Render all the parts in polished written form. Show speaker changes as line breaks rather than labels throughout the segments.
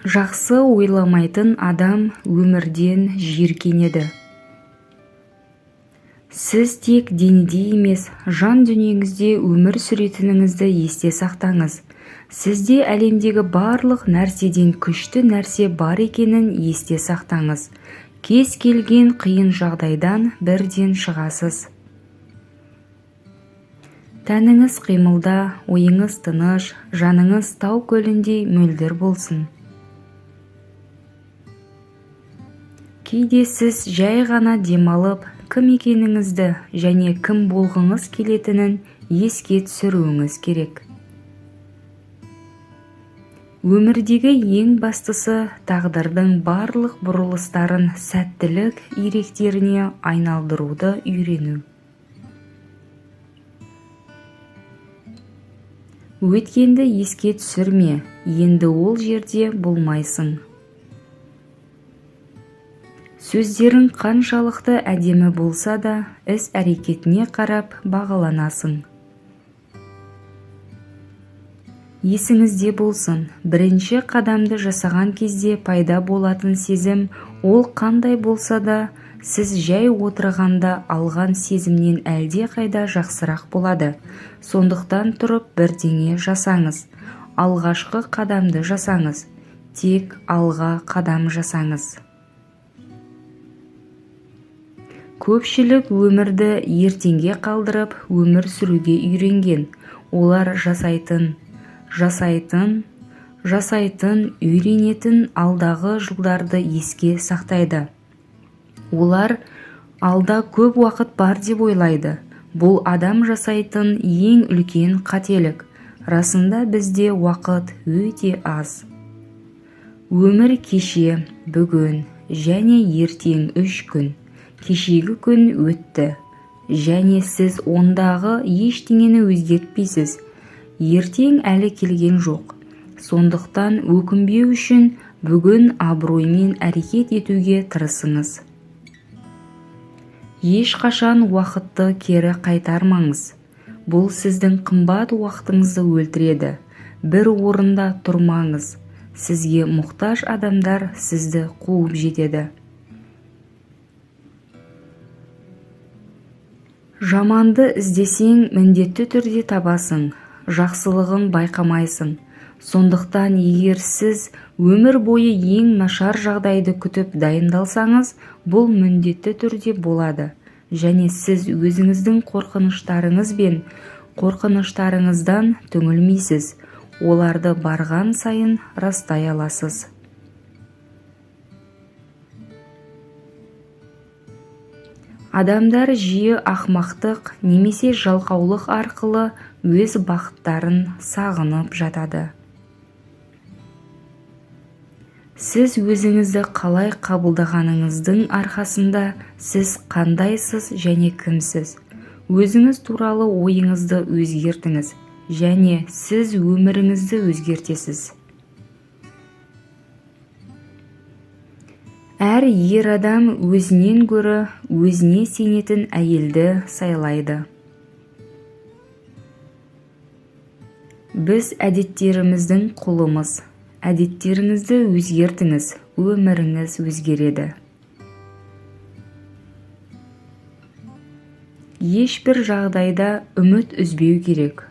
Жақсы ойламайтын адам өмірден жиіркенеді. Сіз тек денеде емес, жан дүниеңізде өмір сүретініңізді есте сақтаңыз. Сізде әлемдегі барлық нәрседен күшті нәрсе бар екенін есте сақтаңыз. Кез келген қиын жағдайдан бірден шығасыз. Тәніңіз қимылда, ойыңыз тыныш, жаныңыз тау көліндей мөлдір болсын. Кейде сіз жай ғана демалып, кім екеніңізді және кім болғыңыз келетінін еске түсіруіңіз керек. Өмірдегі ең бастысы тағдырдың барлық бұрылыстарын сәттілік иректеріне айналдыруды үйрену. Өткенді еске түсірме, енді ол жерде болмайсың. Сөздерің қаншалықты әдемі болса да, іс-әрекетіне қарап бағаланасың. Есіңізде болсын, бірінші қадамды жасаған кезде пайда болатын сезім, ол қандай болса да, сіз жай отырғанда алған сезімнен әлдеқайда жақсырақ болады. Сондықтан тұрып бірдеңе жасаңыз. Алғашқы қадамды жасаңыз. Тек алға қадам жасаңыз. Көпшілік өмірді ертеңге қалдырып, өмір сүруге үйренген. Олар жасайтын, жасайтын, жасайтын, үйренетін алдағы жылдарды еске сақтайды. Олар алда көп уақыт бар деп ойлайды. Бұл адам жасайтын ең үлкен қателік. Расында бізде уақыт өте аз. Өмір кеше, бүгін және ертең 3 күн. Кешегі күн өтті, және сіз ондағы ештеңені өзгертпейсіз. Ертең әлі келген жоқ. Сондықтан өкінбеу үшін бүгін абыроймен әрекет етуге тырысыңыз. Ешқашан уақытты кері қайтармаңыз. Бұл сіздің қымбат уақытыңызды өлтіреді. Бір орында тұрмаңыз. Сізге мұқтаж адамдар сізді қуып жетеді. Жаманды іздесең, міндетті түрде табасың, жақсылығын байқамайсың. Сондықтан егер сіз өмір бойы ең нашар жағдайды күтіп дайындалсаңыз, бұл міндетті түрде болады. Және сіз өзіңіздің қорқыныштарыңыз бен қорқыныштарыңыздан түңілмейсіз, оларды барған сайын растай аласыз. Адамдар жиі ақмақтық немесе жалқаулық арқылы өз бақыттарын сағынып жатады. Сіз өзіңізді қалай қабылдағаныңыздың арқасында сіз қандайсыз және кімсіз. Өзіңіз туралы ойыңызды өзгертіңіз, және сіз өміріңізді өзгертесіз. Әр ер адам өзінен гөрі өзіне сенетін әйелді сайлайды. Біз әдеттеріміздің құлымыз. Әдеттеріңізді өзгертіңіз, өміріңіз өзгереді. Ешбір жағдайда үміт үзбеу керек.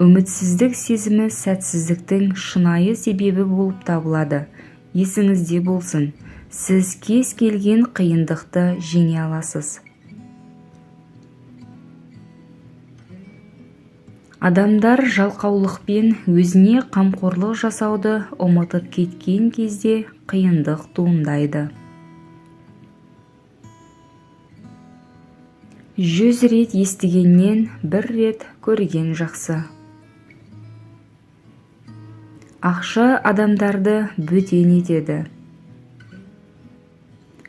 Үмітсіздік сезімі сәтсіздіктің шынайы себебі болып табылады. Есіңізде болсын, сіз кез келген қиындықты жеңе аласыз. Адамдар жалқаулықпен өзіне қамқорлық жасауды ұмытып кеткен кезде қиындық туындайды. 100 рет естігеннен 1 рет көрген жақсы. Ақша адамдарды бөтен етеді.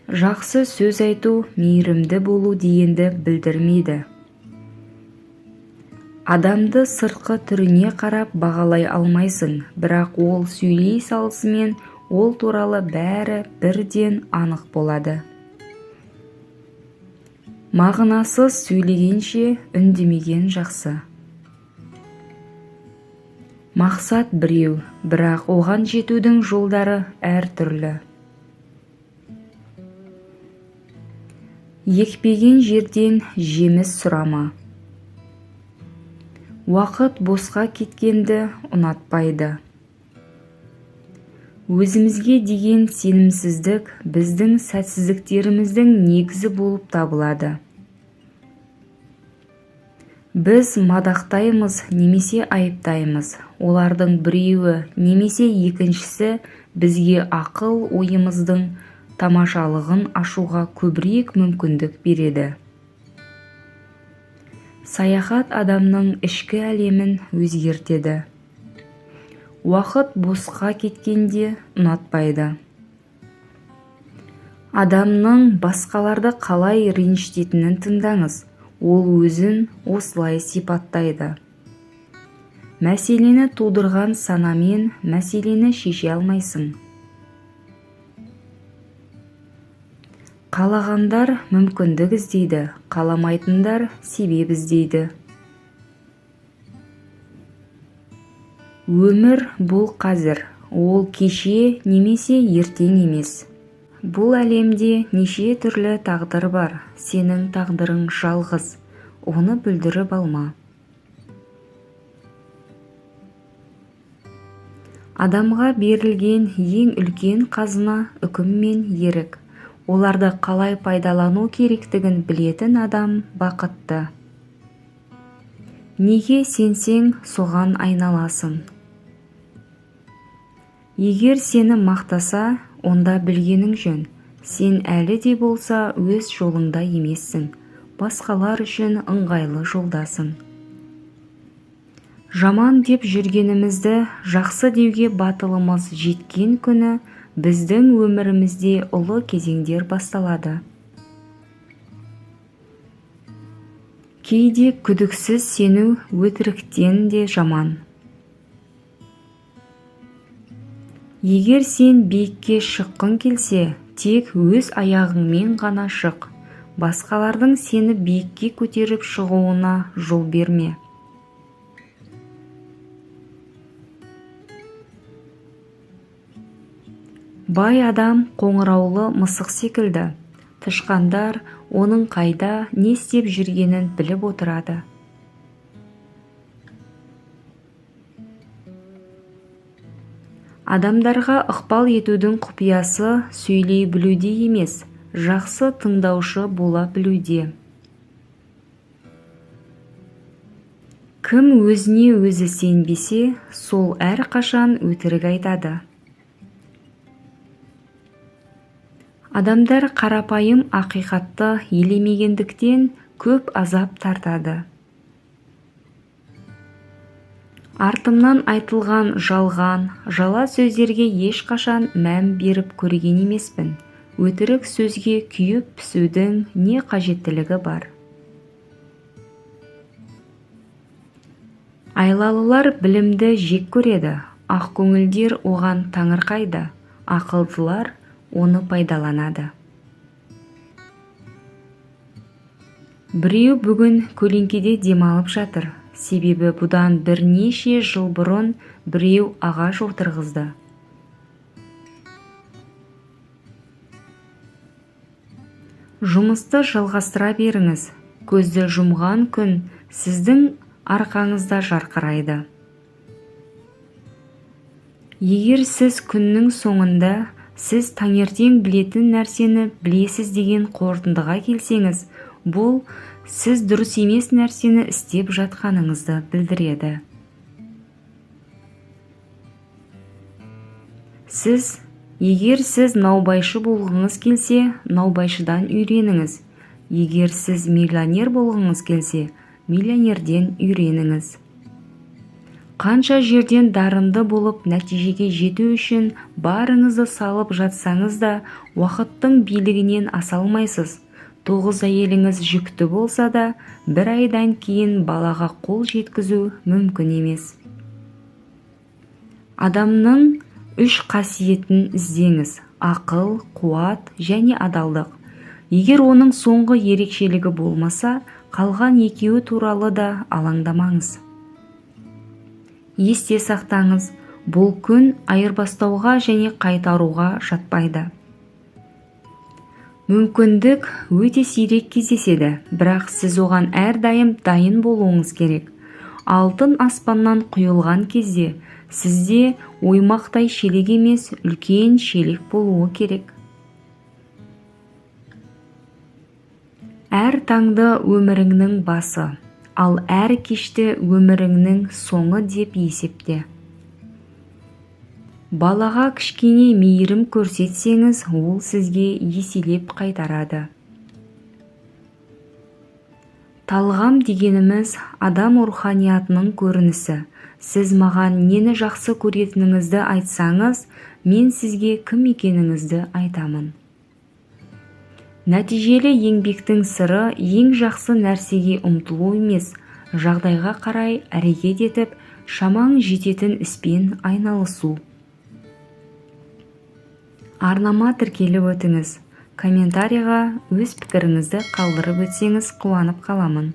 Жақсы сөз айту мейірімді болу дегенді білдірмейді. Адамды сыртқы түріне қарап бағалай алмайсың, бірақ ол сөйлей салысымен ол туралы бәрі бірден анық болады. Мағынасыз сөйлегенше үндемеген жақсы. Мақсат біреу, бірақ оған жетудің жолдары әртүрлі. Екпеген жерден жеміс сұрама. Уақыт босқа кеткенді ұнатпайды. Өзімізге деген сенімсіздік біздің сәтсіздіктеріміздің негізі болып табылады. Біз мадақтаймыз немесе айыптаймыз, олардың біреуі немесе екіншісі бізге ақыл-ойымыздың тамашалығын ашуға көбірек мүмкіндік береді. Саяхат адамның ішкі әлемін өзгертеді. Уақыт босқа кеткенде ұнатпайды. Адамның басқаларды қалай ренжітетінін тыңдаңыз, ол өзін осылай сипаттайды. Мәселені тудырған санамен мәселені шеше алмайсың. Қалағандар мүмкіндік іздейді, қаламайтындар себеп іздейді. Өмір бұл қазір, ол кеше немесе ертең емес. Бұл әлемде неше түрлі тағдыр бар, сенің тағдырың жалғыз, оны бүлдіріп алма. Адамға берілген ең үлкен қазына үкім мен ерік. Оларды қалай пайдалану керектігін білетін адам бақытты. Неге сенсең, соған айналасың. Егер сені мақтаса, онда білгенің жөн, сен әлі де болса өз жолыңда емессің, басқалар үшін ыңғайлы жолдасың. Жаман деп жүргенімізді жақсы деуге батылымыз жеткен күні біздің өмірімізде ұлы кезеңдер басталады. Кейде күдіксіз сену өтіріктен де жаман. Егер сен биікке шыққың келсе, тек өз аяғыңмен ғана шық. Басқалардың сені биікке көтеріп шығуына жол берме. Бай адам қоңыраулы мысық секілді. Тышқандар оның қайда, не істеп жүргенін біліп отырады. Адамдарға ықпал етудің құпиясы сөйлей білуде емес, жақсы тыңдаушы бола білуде. Кім өзіне өзі сенбесе, сол әрқашан өтірік айтады. Адамдар қарапайым ақиқатты елемегендіктен көп азап тартады. Артымнан айтылған жалған, жала сөздерге ешқашан мән беріп көрген емеспін. Өтірік сөзге күйіп пісудің не қажеттілігі бар? Айлалылар білімді жек көреді, ақкөңілдер оған таңырқайды, ақылдылар оны пайдаланады. Біреу бүгін көлеңкеде демалып жатыр, себебі бұдан бірнеше жыл бұрын біреу ағаш отырғызды. Жұмысты жалғастыра беріңіз, көзді жұмған күн сіздің арқаңызда жарқырайды. Егер сіз күннің соңында сіз таңертең білетін нәрсені білесіз деген қорытындыға келсеңіз, бұл сіз дұрыс емес нәрсені істеп жатқаныңызды білдіреді. Егер сіз наубайшы болғыңыз келсе, наубайшыдан үйреніңіз. Егер сіз миллионер болғыңыз келсе, миллионерден үйреніңіз. Қанша жерден дарынды болып нәтижеге жету үшін барыңызды салып жатсаңыз да, уақыттың билігінен аса алмайсыз. 9 әйеліңіз жүкті болса да, бір айдан кейін балаға қол жеткізу мүмкін емес. Адамның 3 қасиетін іздеңіз: ақыл, қуат және адалдық. Егер оның соңғы ерекшелігі болмаса, қалған екеуі туралы да алаңдамаңыз. Есте сақтаңыз, бұл күн айырбастауға және қайтаруға жатпайды. Мүмкіндік өте сирек кездеседі, бірақ сіз оған әрдайым дайын болуыңыз керек. Алтын аспаннан құйылған кезде сізде оймақтай шелек емес, үлкен шелек болуы керек. Әр таңды өміріңнің басы, ал әр кешті өміріңнің соңы деп есепте. Балаға кішкене мейірім көрсетсеңіз, ол сізге еселеп қайтарады. Талғам дегеніміз – адам руханиятының көрінісі. Сіз маған нені жақсы көретініңізді айтсаңыз, мен сізге кім екеніңізді айтамын. Нәтижелі еңбектің сыры ең жақсы нәрсеге ұмтылу емес, жағдайға қарай әрекет етіп, шамаң жететін іспен айналысу. Арнама тіркеліп өтіңіз. Комментарийға өз пікіріңізді қалдырып өтсеңіз, қуанып қаламын.